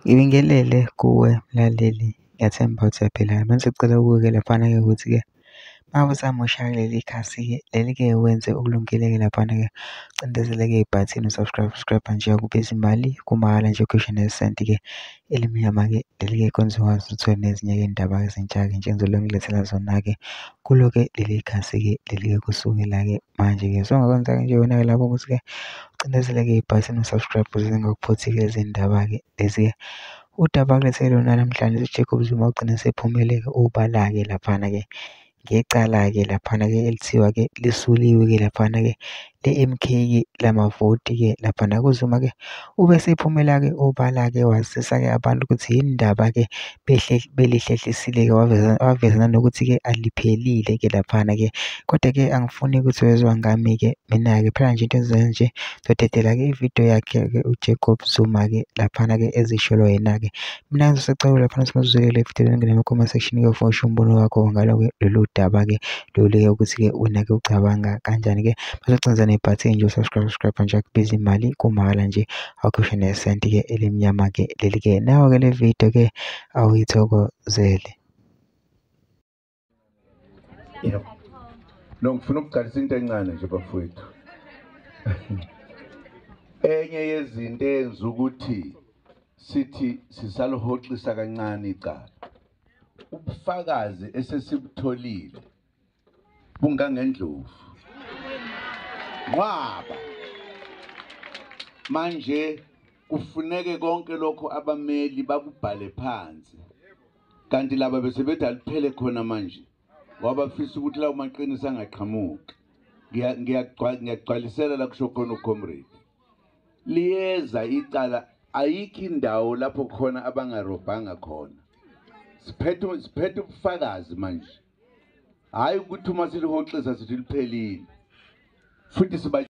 Ngibingelele kuwe mlaleli, ngiyathemba ukuthi uyaphila. Manje sicela ukuke laphana-ke ukuthi-ke uma usamoshaka leli khasi-ke leli-ke wenze okulungile-ke laphana-ke ucindezeleke ibhathini usubscribe nje akubizi imali kumahhala nje ukhishwa nesenti-ke elimnyama-ke leli-ke kwenza ukwazi uthole nezinye-ke iy'ndaba ezintsha-ke nje engizobe ngilethela zona-ke kulo-ke leli khasi-ke leli-ke kusukela-ke manje-ke. So ongakwenza-ke nje wena-ke lapho ukuthi-ke ucindezeleke ibhathini usubscribe ukuze zingakuphothi-ke lezi ndaba-ke lezi-ke. Udaba akulethele lona namhlanje uJacob Zuma ugcine sephumele-ke obala-ke laphana-ke ngecala-ke laphana-ke elithiwa-ke lisuliwe-ke laphana-ke le-MK-ke lamavoti-ke laphana kuZuma-ke ube sephumela-ke obala-ke wazisa-ke abantu ukuthi yini ndaba-ke belihlehlisile-ke waveza nanokuthi-ke aliphelile-ke laphana-ke. Kodwa-ke angifuni ukuthi wezwa ngami-ke mina-ke phela nje into engizoyenza nje ngizodedela-ke ividiyo yakhe-ke uJacob Zuma-ke laphana-ke ezishelwa yena-ke. Mina ngizosacela laphana ukuthi masizwele le video ngene ema-comment section-ke ufoshe umbono wakho ngalo-ke lolu daba-ke lolu-ke ukuthi-ke wena-ke ucabanga kanjani-ke masogcina nebhathini nje usubscribe nje akubizi imali kumahhala nje awukhishwa nesenti-ke elimnyama-ke leli-ke. Nawe-ke le video-ke awuyithokozele. Yebo. No, ngifuna ukugcwalisa into encane nje bafowethu. Enye yezinto eyenza ukuthi sithi sisalihoxisa kancane icala. Ubufakazi esesibutholile bungangendlovu. Ngoba manje kufuneke konke lokho abameli bakubhale phansi. Kanti laba bese bethi aliphele khona manje. Ngoba bafisa ukuthi lawo maqiniso angaqhamuki. Ngiyagcwalisela la kusho khona uComrade. Liyeza icala ayikho indawo lapho khona abangarobhanga khona. Siphethe ubufakazi manje. Hayi ukuthi uma silihoxisa sithi liphelile. Futhi siba